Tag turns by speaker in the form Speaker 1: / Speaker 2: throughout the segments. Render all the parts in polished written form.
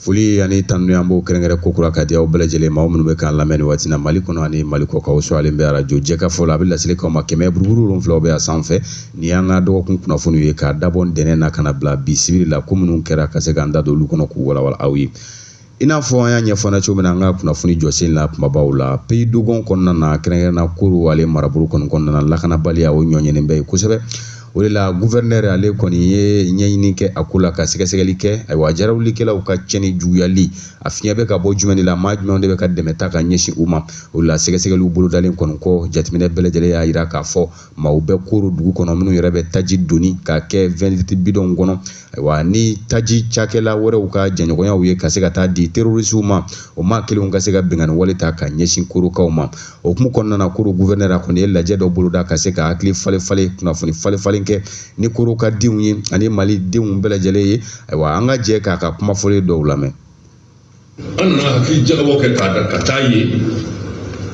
Speaker 1: Foli ani tanuni an b'o kɛrɛnkɛrɛn ko kura ka di aw bɛɛ lajɛlen ma, aw minnu bɛ k'an lamɛn nin waati na Mali kɔnɔ ani Mali kɔ kan. Aw sɔrɔlen bɛ arajo Jɛkafɔ la, a bɛ laseli k'aw ma 100.7 bɛ a sanfɛ. Nin y'an ka dɔgɔkun kunnafoniw ye k'a dabɔ ntɛnɛn na ka na bila bi sibiri la, ko minnu kɛra ka se k'an da don olu kɔnɔ k'u walawala aw ye. I n'a fɔ an y'a ɲɛfɔ cogo min na an ka kunnafoni jɔsen la kumabaw la, Pays Dogon kɔnɔna na, kɛrɛnkɛrɛnna Koro ale marabolo kɔni kɔnɔna na, lakanabaliya o ɲɔɲɛnen bɛ yen kosɛbɛ. O de la gouverneur ale kɔni ye ɲɛɲini kɛ a ko la ka sɛgɛsɛgɛli kɛ. Ayiwa, jarawulikɛlaw ka tiɲɛni juguyali a fiɲɛ bɛ ka bɔ jumɛn de la, maa jumɛnw de bɛ ka dɛmɛ ta ka ɲɛsin u ma? O la sɛgɛsɛgɛliw bolodalen kɔni kɔ, jateminɛ bɛɛ lajɛlen y'a jira k'a fɔ maaw bɛ Koro dugu kɔnɔ minnu yɛrɛ bɛ taji doni k'a kɛ 20 litres bidɔnw kɔnɔ, ayiwa, ni taji cakɛla wɛrɛw ka jɛɲɔgɔnyaw ye ka se ka taa di terroristew ma, o maa kelenw ka se ka binkanni wale ta ka ɲɛsin Korokaw ma. O hukumu kɔnɔna na, Koro gouverneur a kɔni ye lajɛ dɔ boloda ka se ka hakili falen falen, kunnafoni falen falen kɛ ni Koro ka denw ye ani Mali denw bɛɛ lajɛlen ye. Ayiwa, an ka jɛ k'a ka kumafɔlen dɔw lamɛn.
Speaker 2: An nana hakili jagabɔ kɛ k'a da ka taa ye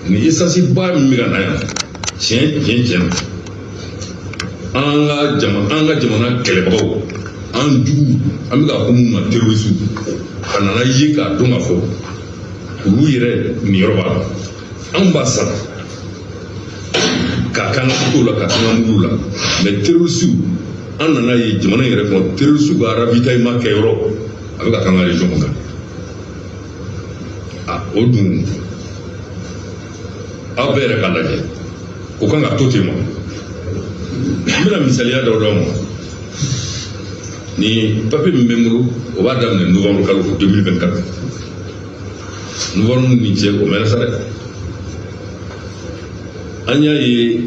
Speaker 2: ni essence ba min bɛ ka na yan, tiɲɛ tiɲɛ tiɲɛ, an ka jamana kɛlɛbagaw, an jugu, an bɛ k'a fɔ minnu ma terroriste, a nana ye k'a dɔn k'a fɔ olu yɛrɛ niyɔrɔ b'a la. Anw b'a san k'a k'an ka motow la, k'a k'an ka mobiliw la, mais terroriste, an nana ye jamana yɛrɛ kɔnɔ, terroriste ka ravitaillement kɛyɔrɔ a bɛ ka k'an ka région kɔnɔ. A o dun, aw bɛɛ yɛrɛ k'a lajɛ, o kan ka to ten wa? N bɛna misaliya dɔ d'aw ma. Ni papier min bɛ n bolo, o b'a daminɛ novembre kalo 2024. Novembre ni cɛ, o mɛnna sa dɛ. An y'a ye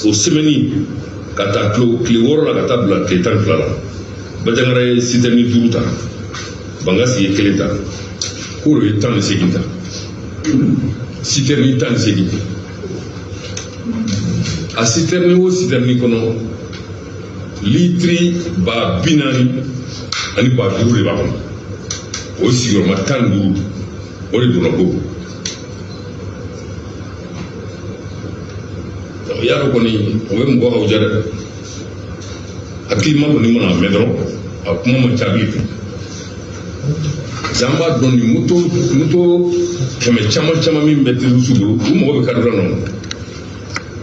Speaker 2: o semaine ka taa tile 6 la ka taa bila tile 12 la, Bajangara ye citerne 5 ta, Bangasi ye kelen ta, Koro ye 18 ta, citerne 18. A citerne o citerne kɔnɔ, litiri 40 000 ani 5000 de b'a kɔnɔ. O sigiyɔrɔma 15, o de donna Koro. I y'a dɔn kɔni, o bɛ mɔgɔ ka diya dɛ. Hakilima kɔni mana mɛn dɔrɔn, a kuma man ca bilen. Parce que an b'a dɔn nin moto kɛmɛ caman caman min bɛ terroriste bolo, u mago bɛ carburant na.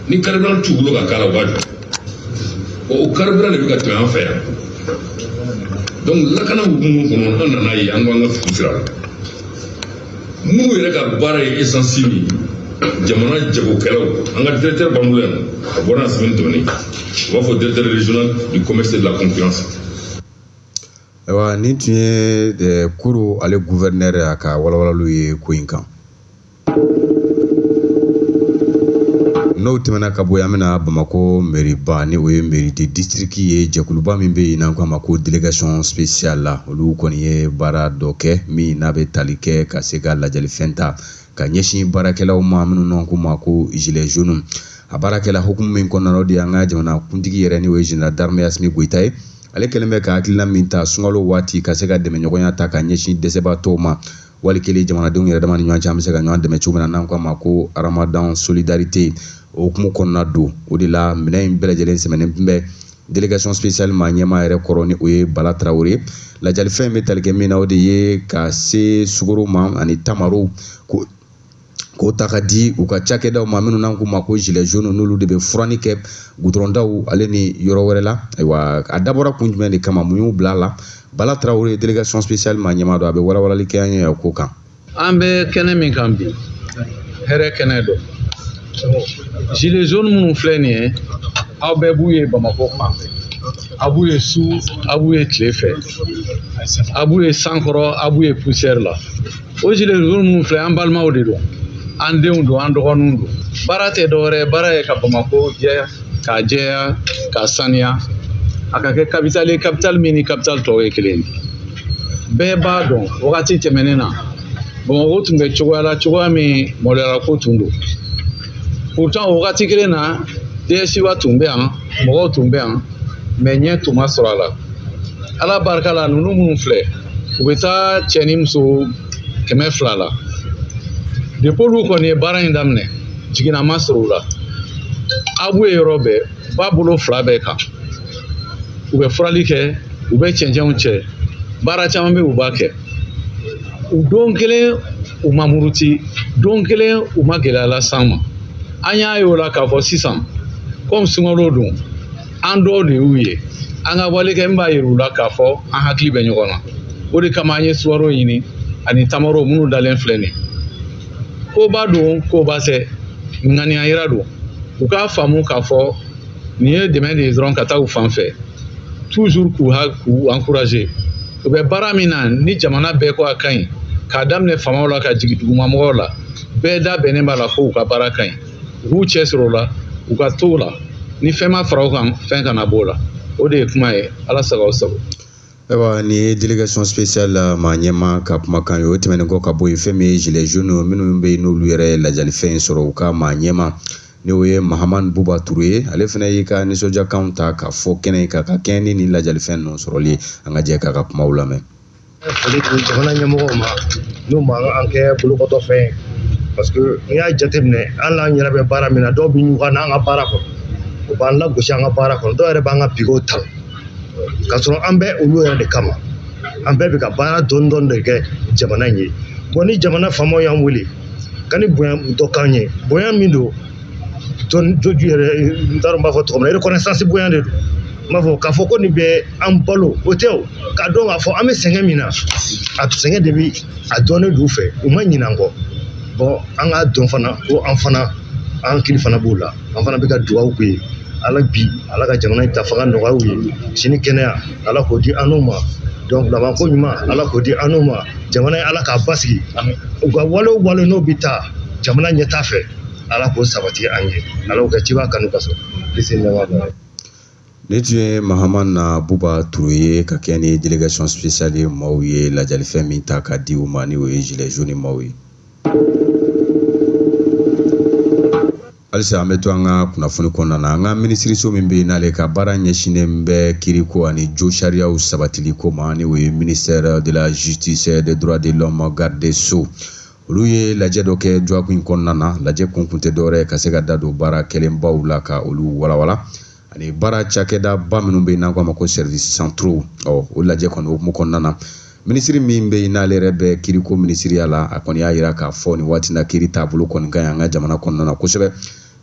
Speaker 2: Ni carburant t'u bolo ka k'a la, u b'a jɔ. O carburant de bɛ ka tɛmɛ an fɛ yan. Donc lakana hukumu kɔnɔ, an nana ye an ko an ka fili sira la. Minnu yɛrɛ ka baara ye essence min, jamana jagokɛlaw, an ka directeur b'an bolo yan nɔ, a bɔra yan semaine tɛmɛnen, u b'a fɔ directeur régional du commerce et de la concurrence.
Speaker 1: Ayiwa, nin tun ye Koro ale gouverneur a ka walawalaliw ye ko in kan. N'o tɛmɛna ka bɔ yen, an bɛna Bamakɔ mairie ba, ni o ye mairie de district ye, jɛkuluba min bɛ yen n'an k'a ma ko délégation spéciale la, olu kɔni ye baara dɔ kɛ min n'a bɛ tali kɛ ka se ka lajɛlifɛn ta ka ɲɛsin baarakɛlaw ma minnu n'an k'u ma ko gilet jaune. A baarakɛla hukumu min kɔnɔna na, o de y'an ka jamana kuntigi yɛrɛ, ni o ye général d'armée Assimi Goïta ye. Ale kɛlen bɛ ka hakilina min ta sunkalo waati ka se ka dɛmɛɲɔgɔnya ta ka ɲɛsin dɛsɛbaatɔw ma, wali kelen jamanadenw yɛrɛ dama ni ɲɔgɔn cɛ, an bɛ se ka ɲɔgɔn dɛmɛ cogo min na, n'an k'a ma ko Ramadan solidarité, o hukumu kɔnɔna don. O de la minɛn in bɛɛ lajɛlen sɛmɛnen bɛ délégation spéciale maa ɲɛmaa yɛrɛ kɔrɔ, ni o ye Bala Tarawele. Lajalifɛn bɛ tali kɛ min na, o de ye ka se sukaro ma ani tamaro ko k'o ta ka di u ka cakɛdaw ma minnu n'an k'u ma ko gilet jaune, n'olu de bɛ furani kɛ gudɔrɔndaw ale ni yɔrɔ wɛrɛ la. Ayiwa, a dabɔra kun jumɛn de kama, mun y'u bila a la? Bala Tarawele, délégation spéciale maa ɲɛmaa don, a bɛ walawalali kɛ an ye o ko kan.
Speaker 3: An bɛ kɛnɛ min kan bi, hɛrɛ kɛnɛ don. Gilet jaune minnu filɛ nin ye, aw bɛɛ b'u ye Bamakɔ fan bɛɛ, a b'u ye su, a b'u ye tile fɛ, a b'u ye san kɔrɔ, a b'u ye poussière la. O gilet jaune minnu filɛ, an balimaw de don, an denw don, an dɔgɔninw don. Baara tɛ dɔwɛrɛ ye, baara ye ka Bamakɔ jɛ, k'a jɛya, k'a saniya, a ka kɛ capitale ye, capitale min ni capitale tɔw ye kelen ye. Bɛɛ b'a dɔn wagati tɛmɛnen na, Bamakɔ tun bɛ cogoya la, cogoya min maloyala ko tun don. Pourtant o wagati kelen na, DSIA tun bɛ yan, mɔgɔw tun bɛ yan, mais ɲɛ tun ma sɔrɔ a la. Ala barika la, ninnu minnu filɛ, u bɛ taa cɛ ni muso 200 la. Depuis olu kɔni ye baara in daminɛ, jiginna ma sɔrɔ u la. A b'u ye yɔrɔ bɛɛ, ba bolo fila bɛɛ kan. U bɛ furali kɛ, u bɛ cɛncɛnw cɛ. Baara caman bɛ u b'a kɛ. U don kelen u ma muruti, don kelen u ma gɛlɛya las'an ma. An y'a ye o la k'a fɔ sisan komi sunkalo don, an dɔw de y'u ye. An ka wale kɛ min b'a yir'u la k'a fɔ an hakili bɛ ɲɔgɔn na. O de kama an ye sukaro ɲini ani tamaro minnu dalen filɛ nin ye. Koba don, koba tɛ, ŋaniya yira don. U k'a faamu k'a fɔ nin ye dɛmɛ de ye dɔrɔn ka taa u fan fɛ. Toujours k'u encourager. U bɛ baara min na ni jamana bɛɛ ko a ka ɲi, k'a daminɛ faamaw la ka jigin dugumamɔgɔw la, bɛɛ da bɛnnen b'a la ko u ka baara ka ɲi. U k'u cɛsiri o la, u ka to o la. Ni fɛn ma fara o kan, fɛn kana b'o la. O de ye kuma ye. Ala sago aw sago.
Speaker 1: Ayiwa, nin ye délégation spéciale maa ɲɛmaa ka kumakan ye. O tɛmɛnen kɔ ka bɔ yen, fɛn min ye gilets jaunes minnu bɛ yen n'olu yɛrɛ ye lajalifɛn sɔrɔ u ka maa ɲɛmaa, n'o ye Mahamani Buba Ture ye, ale fana y'i ka nisɔndiyakanw ta ka fɔ kɛnɛ kan ka kɛɲɛ ni nin lajalifɛn ninnu sɔrɔli ye. An ka jɛ k'a ka kumaw lamɛn.
Speaker 4: Foli di jamana ɲɛmɔgɔw ma n'u ma an kɛ bolokɔtɔ fɛn ye, parce que n'i y'a jateminɛ, hali n'an yɛrɛ bɛ baara min na, dɔw bɛ ɲugun n'an ka baara kɔnɔ, u b'an lagosi an ka baara kɔnɔ, dɔw yɛrɛ b'an ka bigow ta k'a sɔrɔ an bɛ olu yɛrɛ de kama. An bɛɛ bɛ ka baara dɔɔni dɔɔni de kɛ jamana in ye. Bon, ni jamana faamaw y'an wele ka ni bonya dɔ k'an ye, bonya min don joju yɛrɛ, n t'a dɔn n b'a fɔ cogo min na, reconnaissance bonya de don. N b'a fɔ k'a fɔ ko nin bɛ an balo, o tɛ o, k'a dɔn k'a fɔ an bɛ sɛgɛn min na, a sɛgɛn de bɛ a dɔnnen d'u fɛ, u ma ɲinɛ an kɔ. Bon, an k'a dɔn fana ko an fana, an hakili fana b'u la, an fana bɛ ka dugawu k'u ye. Ala bi Ala ka jamana in ta fanga nɔgɔya u ye, sini kɛnɛya Ala k'o di an n'u ma, donc labanko ɲuman Ala k'o di an n'u ma, jamana in Ala k'a basigi, u ka wale o wale n'o bɛ taa jamana ɲɛtaa fɛ, Ala k'o sabati an ye, Ala k'o kɛ ciba kanu ka sɔrɔ kisi nɛɛma b'a ye.
Speaker 1: Nin tun ye Mahamani Buba Ture ye ka kɛ ni délégation spéciale ye, maaw ye lajalifɛn min ta ka di u ma, ni o ye gilets jaunes maaw ye. Halisa an bɛ to an ka kunnafoni kɔnɔna na. An ka minisiriso min bɛ yen n'ale ka baara ɲɛsinnen bɛ kiriko ani jo sariyaw sabatili ko ma, ni o ye ministère de la Justice, des Droits de l'Homme, garde des Sceaux, olu ye lajɛ dɔ kɛ dɔgɔkun in kɔnɔna na. Lajɛ kun kun tɛ dɔwɛrɛ ye ka se ka da don baara kɛlenbaw la ka olu walawala, ani baara cakɛdaba minnu bɛ yen n'an k'a ma ko services centraux. Ɔ, o lajɛ kɔni hukumu kɔnɔna na, minisiri min bɛ yen n'ale yɛrɛ bɛ kiriko minisiriya la, a kɔni y'a jira k'a fɔ nin waati na kiri taabolo kɔni ka ɲi an ka jamana kɔnɔna na kosɛbɛ.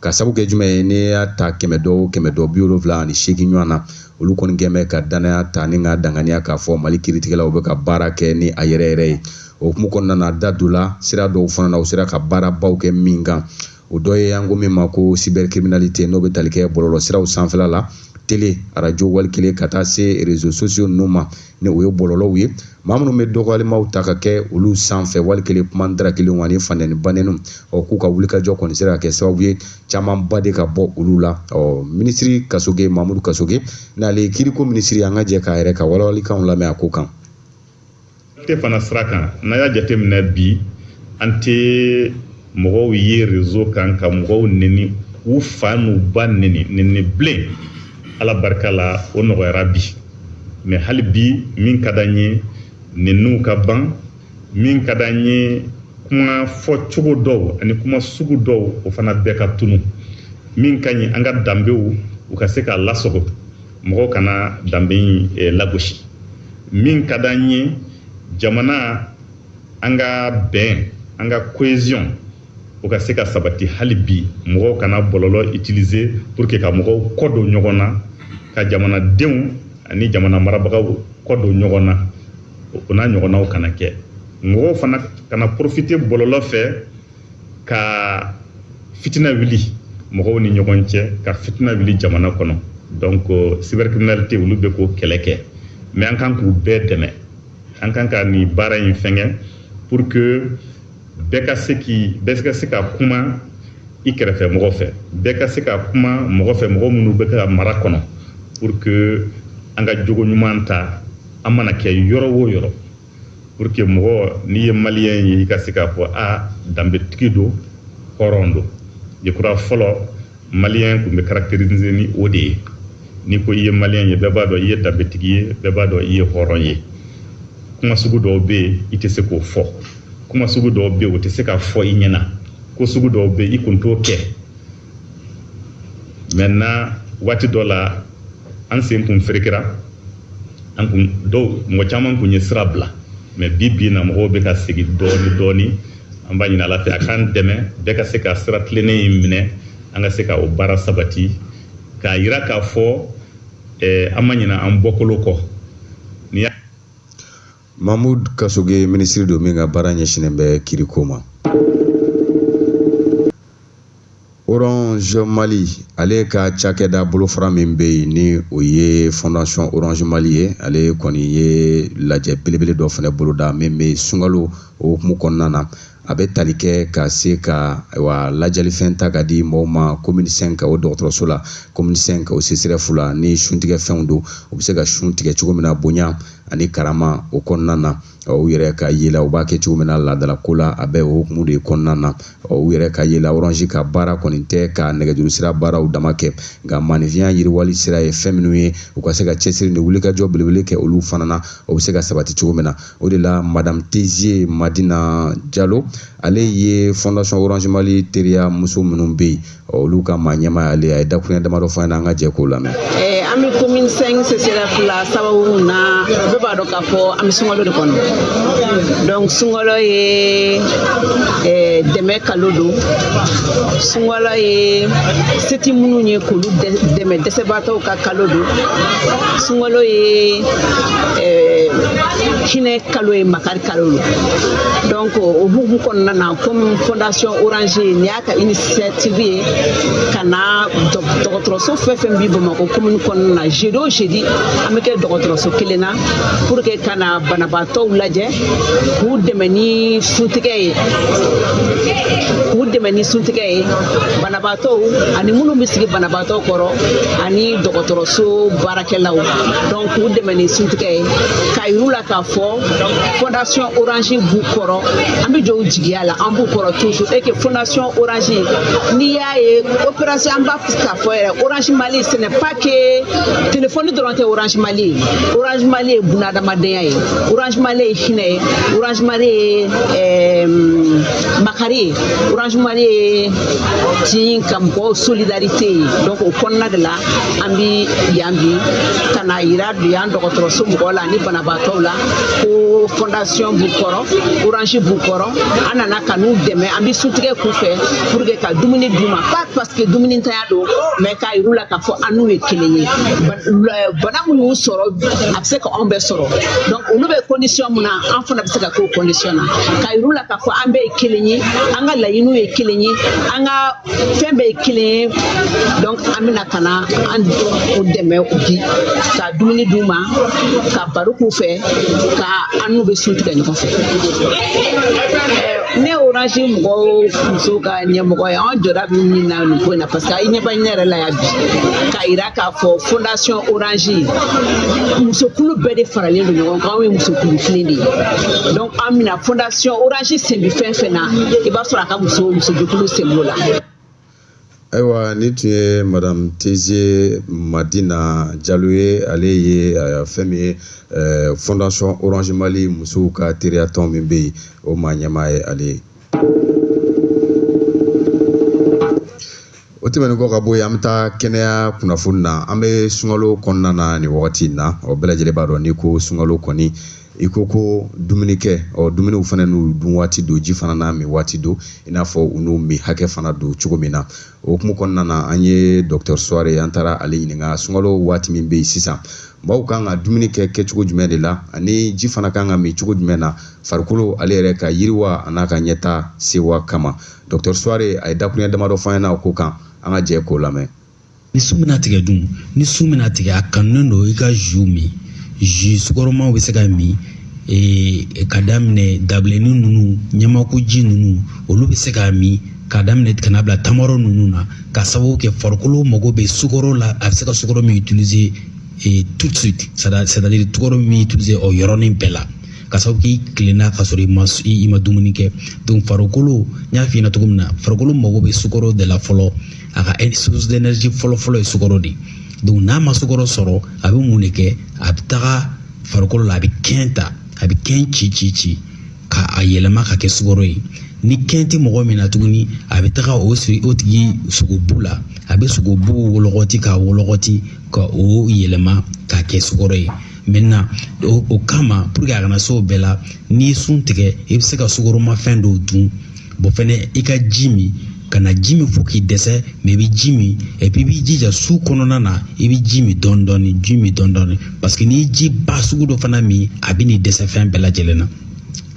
Speaker 1: Ka sabu kɛ jumɛn ye? N'i y'a ta 100 dɔ o 100 dɔ 78 ɲɔgɔn na, olu kɔni kɛn bɛ ka danaya ta ni ka danganiya k'a fɔ Mali kiiritigɛlaw bɛ ka baara kɛ ni a yɛrɛ yɛrɛ ye. O hukumu kɔnɔna na, da donna sira dɔw fana na, u sera ka baarabaw kɛ min kan, o dɔ ye an ko min ma ko cybercriminalité, n'o bɛ tali kɛ bɔlɔlɔsiraw sanfɛla la, télé, arajo, wali kelen ka taa se réseaux sociaux ninnu ma, ni o ye bɔlɔlɔw ye. Maa minnu bɛ dɔgɔyalimaw ta ka kɛ olu sanfɛ, wali kelen kuma darakilenw ani fanɛni banɛniw, ɔ, k'u ka wulikajɔ kɔni sera ka kɛ sababu ye camanba de ka bɔ olu la. Ɔ, minisiri Kasoge, Mamudu Kasoge, n'ale ye kiriko minisiri, an ka jɛ k'a yɛrɛ ka walawalikanw lamɛn a ko kan.
Speaker 5: Te fana sira kan, n'a y'a jateminɛ bi, an tɛ mɔgɔw ye réseau kan ka mɔgɔw neni, u fa n'u ba neni neni bilen. Ala barika la, o nɔgɔyara bi. Mais hali bi, min ka d'an ye, neniw ka ban. Min ka d'an ye, kuma fɔcogo dɔw ani kuma sugu dɔw, o fana bɛɛ ka tunu. Min ka ɲi, an ka danbew u ka se k'a lasɔgɔ, mɔgɔw kana danbe in lagosi. Min ka d'an ye, jamana an ka bɛn, an ka cohésion o ka se ka sabati. Hali bi, mɔgɔw kana bɔlɔlɔ utiliser pour que ka mɔgɔw kɔ don ɲɔgɔn na, ka jamanadenw ani jamana marabagaw kɔ don ɲɔgɔn na, o n'a ɲɔgɔnnaw kana kɛ. Mɔgɔw fana kana profiter bɔlɔlɔ fɛ ka fitina wuli mɔgɔw ni ɲɔgɔn cɛ, ka fitina wuli jamana kɔnɔ. Donc cybercriminalité, olu bɛ k'o kɛlɛ kɛ, mais an kan k'u bɛɛ dɛmɛ. An kan ka nin baara in fɛngɛ pour que bɛɛ ka se ka kuma i kɛrɛfɛ mɔgɔ fɛ, bɛɛ ka se ka kuma mɔgɔ fɛ, mɔgɔ minnu bɛ ka mara kɔnɔ, pour que an ka jogo ɲuman ta, an mana kɛ yɔrɔ o yɔrɔ, pour que mɔgɔ n'i ye malien ye, i ka se k'a fɔ a danbetigi don, hɔrɔn don. Je crois fɔlɔ malien tun bɛ caractériser ni o de ye. N'i ko i ye malien ye, bɛɛ b'a dɔn i ye danbetigi ye, bɛɛ b'a dɔn i ye hɔrɔn ye. Kuma sugu dɔw bɛ yen, i tɛ se k'o fɔ. Kuma sugu dɔw bɛ yen, o tɛ se ka fɔ i ɲɛna. Ko sugu dɔw bɛ yen, i kun t'o kɛ. Maintenant, waati dɔ la, an sen kun ferekera. An kun dɔw mɔgɔ caman kun ye sira bila, mais bi bi in na mɔgɔw bɛ ka segin dɔɔni dɔɔni. An b'a ɲini Ala fɛ a k'an dɛmɛ, bɛɛ ka se ka sira tilennen in minɛ, an ka se ka o baara sabati, k'a yira k'a fɔ an ma ɲinɛ an bɔkolo kɔ. Ni y'a
Speaker 1: Mahmoud Kasoge, minisiri don min ka baara ɲɛsinnen bɛ kiriko ma. Orange Mali, ale ka cakɛda bolofara min bɛ yen ni o ye Fondation Orange Mali ye, ale kɔni ye lajɛ belebele dɔ fana boloda min bɛ sunkalo o hukumu kɔnɔna na. A bɛ tali kɛ ka se ka ayiwa lajɛlifɛn ta ka di mɔgɔw ma commune 5 o dɔgɔtɔrɔso la, commune 5 o CSRéf la, ni suntigɛ fɛnw don, u bɛ se ka sun tigɛ cogo min na bonya ani karama o kɔnɔna na. U yɛrɛ ka yela u b'a kɛ cogo min na laadalako la, a bɛ o hukumu de kɔnɔna na. U yɛrɛ ka yela Orange ka baara kɔni tɛ ka nɛgɛjuru sira baaraw dama kɛ, nka maninfinya yiriwali sira ye fɛn minnu ye, u ka se ka cɛsiri ni wulikajɔ belebele kɛ olu fana na, o bɛ se ka sabati cogo min na. O de la Madame Tézier Madina Diallo, ale ye Fondation Orange Mali teriya muso minnu bɛ yen, olu ka maa ɲɛmaa ale, a ye dakuruɲɛ damadɔ fɔ an ɲɛna, an ka jɛ k'o lamɛn.
Speaker 6: An bɛ commune 5 CSRéf la sababu min na, bɛɛ b'a dɔn k'a fɔ an bɛ sunkalo de kɔnɔ. Donc sunkalo ye dɛmɛ kalo don. Sunkalo ye seti minnu ye k'olu dɛmɛ dɛsɛbaatɔw ka kalo don. Sunkalo ye hinɛ kalo ye, makari kalo don. Donc o hukumu kɔnɔna na, comme Fondation Orange nin y'a ka initiative ye ka na dɔgɔtɔrɔso fɛn fɛn bi Bamakɔ commune kɔnɔna na, jeudi o jeudi an bɛ kɛ dɔgɔtɔrɔso kelen na pour que ka na banabaatɔw lajɛ, k'u dɛmɛ ni suntigɛ ye, k'u dɛmɛ ni suntigɛ ye, banabaatɔw ani minnu bɛ sigi banabaatɔ kɔrɔ ani dɔgɔtɔrɔso baarakɛlaw. Donc k'u dɛmɛ ni suntigɛ ye, k'a yir'u la k'a fɔ Fondation Orange b'u kɔrɔ, an bɛ jɔ u jigiya la, an b'u kɔrɔ toujours. Et que Fondation Orange, n'i y'a ye opération, an b'a k'a fɔ yɛrɛ Orange Mali, ce n'est pas que téléphone dɔrɔn tɛ Orange Mali ye. Orange Mali ye bunadamadenya ye, Orange Mali ye hinɛ ye, Orange Mali ye makari ye, Orange Mali ye tin ka mɔgɔw solidarité ye. Donc o kɔnɔna de la an bi yan bi ka na yira yan dɔgɔtɔrɔso mɔgɔw la ani banabaatɔw la ko fondation b'u kɔrɔ, Orange b'u kɔrɔ. An nana ka n'u dɛmɛ, an bɛ suntigɛ k'u fɛ pour que ka dumuni d'u ma, pas parce que dumuni ntanya don, mais k'a yir'u la k'a fɔ an n'u ye kelen ye. Bana mun y'u sɔrɔ, a bɛ se ka anw bɛɛ sɔrɔ. Donc olu bɛ condition mun na, an fana bɛ se ka k'o condition na, k'a yir'u la k'a fɔ an bɛɛ ye kelen ye, an ka laɲiniw ye kelen ye, an ka fɛn bɛɛ ye kelen ye. Donc an bɛna ka na an u dɛmɛ bi ka dumuni d'u ma, ka baro k'u fɛ, ka an n'u bɛ sun tigɛ ɲɔgɔn fɛ. Ne Orange mɔgɔw musow ka ɲɛmɔgɔ ye, an jɔda bɛ min na nin ko in na, parce que a ɲɛ bɛ ne yɛrɛ la yan bi k'a yira k'a fɔ Fondation Orange musokulu bɛɛ de faralen don ɲɔgɔn kan, anw ye musokulu kelen de ye. Donc an bɛna Fondation Orange sen bɛ fɛn fɛn na, i b'a sɔrɔ a ka musojɛkulu sen b'o la.
Speaker 1: Ayiwa, nin tun ye Madame Tézier Madina Diallo ye, ale ye fɛn min ye Fondation Orange Mali musow ka teriya tɔn min bɛ yen, o maa ɲɛmaa ye ale ye. O tɛmɛnen kɔ ka bɔ yen, an bɛ taa kɛnɛya kunnafoni na. An bɛ sunkalo kɔnɔna na nin wagati in na. O bɛɛ lajɛlen b'a dɔn n'i ko sunkalo kɔni, i ko ko dumuni kɛ, ɔ dumuniw fana n'u dun waati don, ji fana n'a min waati don, i n'a fɔ u n'u min hakɛ fana don cogo min na. O hukumu kɔnɔna na, an ye Docteur Soare, an taara ale ɲininka sunkalo waati min bɛ yen sisan, maaw kan ka dumuni kɛ kɛcogo jumɛn de la, ani ji fana kan ka min cogo jumɛn na farikolo ale yɛrɛ ka yiriwa a n'a ka ɲɛta sewa kama. Docteur Soare a ye dakuruɲɛ damadɔ fɔ an ɲɛna o ko kan, an ka jɛ k'o lamɛn.
Speaker 7: Ni sun bɛna tigɛ dun, ni sun bɛna tigɛ, a kanunen don i ka jus min. Jus sukɔrɔmaw bɛ se ka min, ka daminɛ dabilennin ninnu, ɲamakuji ninnu, olu bɛ se ka min ka daminɛ ka na bila tamaro ninnu na, ka sababu kɛ farikolo mago bɛ sukaro la, a bɛ se ka sukaro min utiliser tout de suite, c'est-à-dire sukaro min utiliser o yɔrɔnin bɛɛ la, ka sababu kɛ i tilenna ka sɔrɔ i ma dumuni kɛ. Donc farikolo, n y'a f'i ɲɛna cogo min na, farikolo mago bɛ sukaro de la fɔlɔ, a ka source d'énergie fɔlɔ-fɔlɔ ye sukaro de ye. Donc n'a ma sukaro sɔrɔ, a bɛ mun de kɛ? A bɛ taga farikolo la, a bɛ kɛn ta, a bɛ kɛn ci ci ci ka a yɛlɛma ka kɛ sukaro ye. Ni kɛn tɛ mɔgɔ min na tuguni, a bɛ taga o tigi sogobu la, a bɛ sogobu wolɔgɔti k'a wolɔgɔti ka o yɛlɛma k'a kɛ sukaro ye. Maintenant o kama pour que a kana se o bɛɛ la, n'i ye sun tigɛ i bɛ se ka sukoromafɛn dɔw dun. Bon fɛnɛ i ka ji min, kana ji min fo k'i dɛsɛ, mais i bɛ ji min et puis i b'i jija su kɔnɔna na i bɛ ji min dɔɔni dɔɔni, ji min dɔɔni dɔɔni, parce que n'i ye ji ba sugu dɔ fana min a bɛ n'i dɛsɛ fɛn bɛɛ lajɛlen na.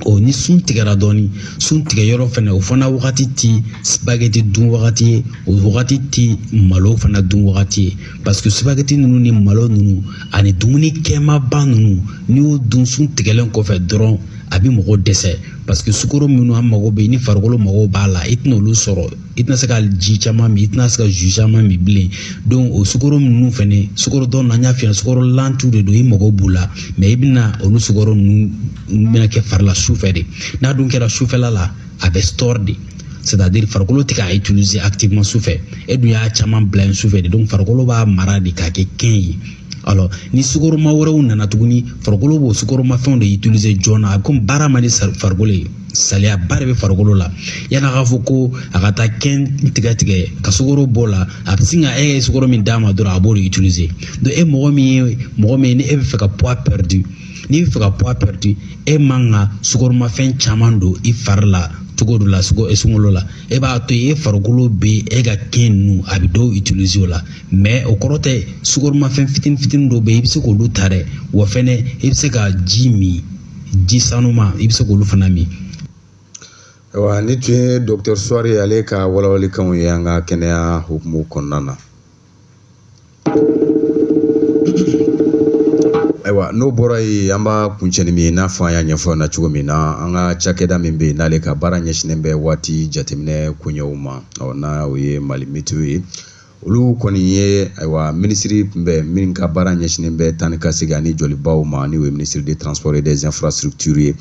Speaker 7: O ni sun tigɛra dɔɔni, sun tigɛ yɔrɔ fɛnɛ o fana wagati ti spaghetti dun wagati ye, o wagati ti malo fana dun wagati ye, parce que spaghetti ninnu ni malo ninnu ani dumuni kɛmaba ninnu n'i y'o dun sun tigɛlen kɔfɛ dɔrɔn a bɛ mɔgɔ dɛsɛ, parce que sukaro minnu an mago bɛ ni farikolo mago b'a la i tɛna olu sɔrɔ, i tɛna se ka ji caman min, i tɛna se ka jus caman min bilen. Donc o sukaro ninnu fɛnɛ, sukaro dɔw n'an y'a f'i ɲɛna sukaro lantu de don, i mago b'u la, mais i bɛna olu sukaro ninnu bɛna kɛ fari la sufɛ de. N'a dun kɛra sufɛla la a bɛ store de, c'est-à-dire farikolo tɛ k'a utiliser activement sufɛ, e dun y'a caman bila yen sufɛ de, donc farikolo b'a mara de k'a kɛ kɛn ye. Alors ni sukoroma wɛrɛw nana tuguni, farikolo b'o sukoromafɛnw de utiliser joona, a bɛ komi baara man di farikolo ye, saliyaba de bɛ farikolo la. Yan'a k'a fɔ ko a ka taa kɛn tigɛ tigɛ ka sukoro bɔ la, a bɛ sin ka e ye sukoro min d'a ma dɔrɔn a b'o de utiliser. Donc e mɔgɔ min ye mɔgɔ min ni e bɛ fɛ ka poids perdu, n'i bɛ fɛ ka poids perdu, e man ka sukoromafɛn caman don i fari la cogo dɔ la sunkalo la, e b'a to yen e farikolo bɛ e ka kɛn ninnu a bɛ dɔw utiliser o la, mais o kɔrɔ tɛ sukoromafɛn fitinin fitinin dɔw bɛ yen i bɛ se k'olu ta dɛ, wa fɛnɛ i bɛ se ka ji min, ji sanuma i bɛ se k'olu fana min.
Speaker 1: Ayiwa ni tun ye docteur Suware ale ka walawalikanw ye an ka kɛnɛya hukumu kɔnɔna na. Ayiwa n'o bɔra yen an b'a kuncɛ ni min ye, n'a fɔ an y'a ɲɛfɔ na cogo min na, an ka cakɛda min bɛ yen n'ale ka baara ɲɛsinnen bɛ waati jateminɛ koɲɛw ma, ɔ n'a o ye Mali Météo ye, olu kɔni ye ayiwa minisiri tun bɛ min ka baara ɲɛsinnen bɛ taa ni ka segin ani jolibaw ma, ni o ye ministre des transports et des infrastructures ye.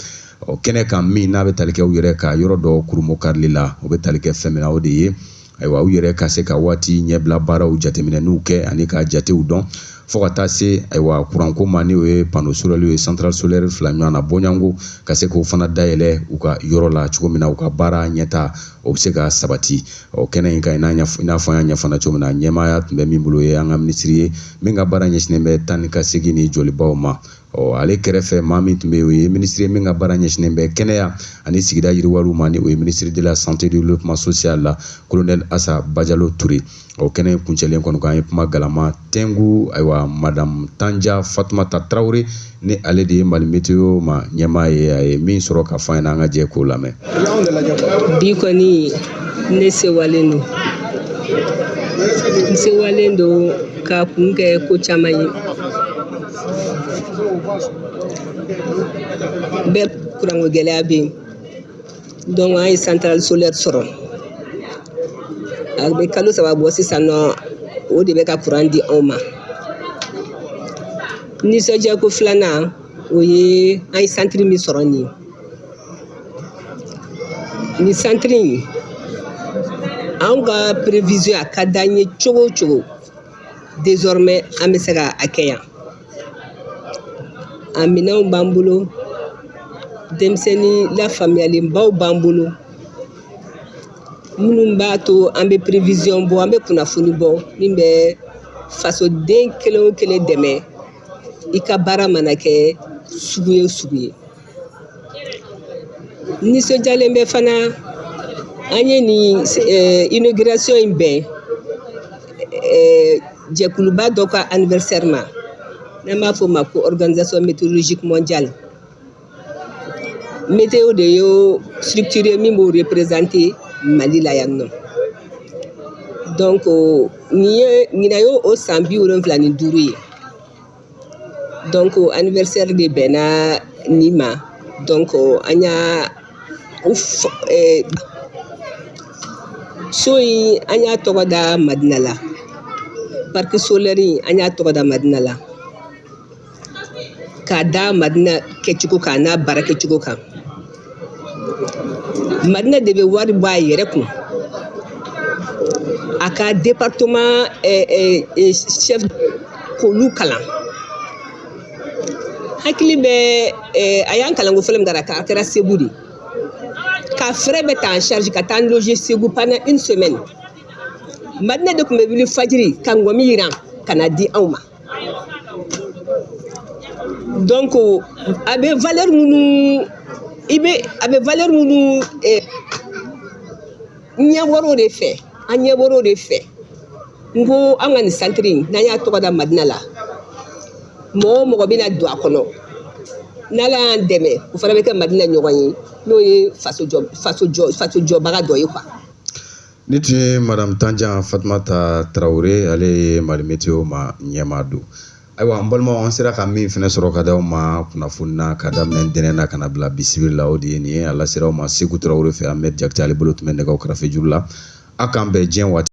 Speaker 1: Ɔ kɛnɛ kan min n'a bɛ tali kɛ u yɛrɛ ka yɔrɔ dɔ kurumo karili la, o bɛ tali kɛ fɛn min na o de ye ayiwa u yɛrɛ ka se ka waati ɲɛbila baaraw jateminɛniw kɛ ani ka jatew dɔn, fo ka taa se ayiwa kuranko ma, ni o ye panneau solaire ye, centrale solaire fila ɲɔgɔn na bɔɲɔgɔnko ka se k'o fana dayɛlɛ u ka yɔrɔ la cogo min na u ka baara ɲɛta o bɛ se ka sabati. Ɔ kɛnɛ in kan i n'a fɔ an y'a ɲɛfɔ cogo min na, ɲɛmaaya tun bɛ min bolo ye an ka minisiri ye min ka baara ɲɛsinnen bɛ taa ni ka segin ni jolibaw ma. Ɔ ale kɛrɛfɛ maa min tun bɛ yen o ye minisiri min ka baara ɲɛsinnen bɛ kɛnɛya ani sigida yiriwaliw ma, ni o ye ministre de la santé et du développement social la, colonel Asa Bajalo Ture. Ɔ kɛnɛ kuncɛlen kɔni kan an ye kuma galama tɛnku ayiwa madame Tanja Fatumata Tarawele, ni ale de ye Mali Météo ma ɲɛmaa ye, a ye min sɔrɔ ka fɔ an ɲɛna, an ka jɛ k'o lamɛn.
Speaker 8: Bi kɔni ne sewalen don, n sewalen don ka kun kɛ ko caman ye. Bɛɛ kuranko gɛlɛya bɛ yen, donc an ye centrale solaire sɔrɔ, a bɛ kalo 3 bɔ sisan nɔ, o de bɛ ka kuran di anw ma. Nisɔndiyako filanan o ye an ye santiri min sɔrɔ nin ye, nin santiri in anw ka prévision a ka d'an ye cogo o cogo, désormais an bɛ se ka a kɛ yan. A minɛnw b'an bolo, denmisɛnnin lafaamuyalenbaw b'an bolo minnu b'a to an bɛ prévision bɔ, an bɛ kunnafoni bɔ min bɛ fasoden kelen o kelen dɛmɛ i ka baara mana kɛ sugu ye sugu ye. Nisɔndiyalen bɛ fana an ye nin inauguration in bɛn jɛkuluba dɔ ka anniversaire ma, n'an b'a fɔ o ma ko organisation météorologique mondiale. Météo de y'o structure min b'o représenter Mali la yan nɔ. Donc nin ye ɲinan y'o o san 75 ye. Donc anniversaire de bɛnna nin ma, donc an y'a o so in an y'a tɔgɔ da Madina la, parc solaire in an y'a tɔgɔ da Madina la, k'a da Madina kɛcogo kan n'a baara kɛcogo kan. Madina de bɛ wari bɔ a yɛrɛ kun, a ka département chef k'olu kalan. Hakili bɛ a y'an kalanko fɔlɔ min kɛra a kɛra Segu de, ka frais bɛ ta en charge ka taa loger Segu pendant une semaine. Madina de tun bɛ wuli fajiri ka ŋɔmi yiran ka na di anw ma. Donc a bɛ valeur minnu, i bɛ a bɛ valeur minnu ɲɛ bɔr'o de fɛ, an ɲɛ bɔr'o de fɛ. N ko an ka nin centre in, n'an y'a tɔgɔ da Madina la, mɔgɔ o mɔgɔ bɛna don a kɔnɔ, n'Ala y'an dɛmɛ, o fana bɛ kɛ Madina ɲɔgɔn ye, n'o ye faso jɔbaga dɔ ye quoi.
Speaker 1: Ni tun ye Madame Tanjan Fatumata Tarawele, ale ye Mali Météo ma ɲɛmaa don. Ayiwa, n balimaw, an sera ka min fɛnɛ sɔrɔ ka d'aw ma kunnafoni na ka daminɛ ntɛnɛn na ka na bila bi sibiri la, o de ye nin ye. A lasera aw ma Segu Tarawele fɛ. Ahmed Jakite, ale bolo tun bɛ nɛgɛw kɛrɛfɛ juru la. A k'an bɛn diɲɛ waati.